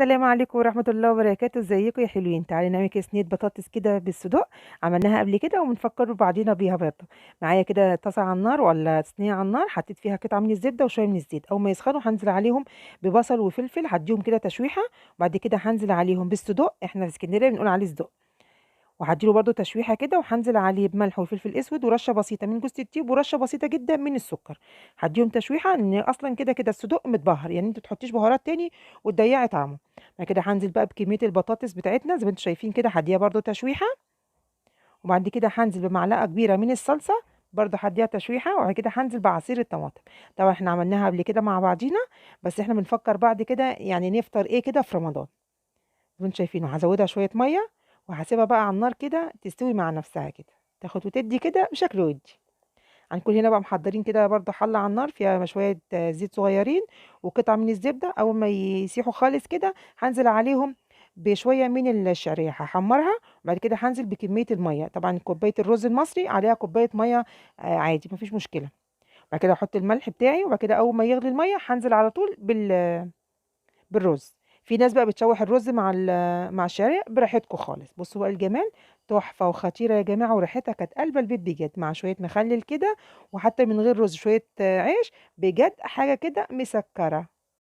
السلام عليكم ورحمة الله وبركاته. ازيكم يا حلوين؟ تعالي نعمل كده صينية بطاطس كده بالصدق، عملناها قبل كده وبنفكر بعضينا بيها برضه. معايا كده طاسة على النار ولا صينية على النار، حطيت فيها قطعة من الزبدة وشوية من الزيت. أول ما يسخنوا هنزل عليهم ببصل وفلفل، هديهم كده تشويحة، وبعد كده هنزل عليهم بالصدق، احنا في اسكندرية بنقول عليه صدق، وهديله برضه تشويحة كده، وهنزل عليه بملح وفلفل اسود ورشة بسيطة من جوز الطيب ورشة بسيطة جدا من السكر. هديهم تشويحة، ان اصلا كده كده الصدق متبهر، يعني انتوا تحطيش بهارات تاني وتضيعي طعمه. بعد كده هنزل بقى بكمية البطاطس بتاعتنا زي ما انتوا شايفين كده، هديها برضه تشويحة، وبعد كده هنزل بمعلقة كبيرة من الصلصة برضه هديها تشويحة، وبعد كده هنزل بعصير الطماطم. طبعا احنا عملناها قبل كده مع بعضينا، بس احنا بنفكر بعد كده يعني نفطر ايه كده في رمضان. زي ما انتوا شايفين هزودها شوية مية وهسيبها بقى على النار كده تستوي مع نفسها كده، تاخد وتدي كده بشكل ودي. هنكون هنا بقى محضرين كده برضو حله على النار فيها شوية زيت صغيرين وقطعه من الزبدة. اول ما يسيحوا خالص كده هنزل عليهم بشوية من الشعرية، هحمرها، وبعد كده هنزل بكمية المية. طبعا كوباية الرز المصري عليها كوباية مية عادي مفيش مشكلة. بعد كده هحط الملح بتاعي، وبعد كده اول ما يغلي المية هنزل على طول بالرز. في ناس بقى بتشوح الرز مع الشعرية، براحتكم خالص. بصوا بقى الجمال، تحفة وخطيرة يا جماعة، وريحتها كانت قلبه البيت بجد، مع شوية مخلل كده، وحتى من غير رز شوية عيش، بجد حاجة كده مسكره.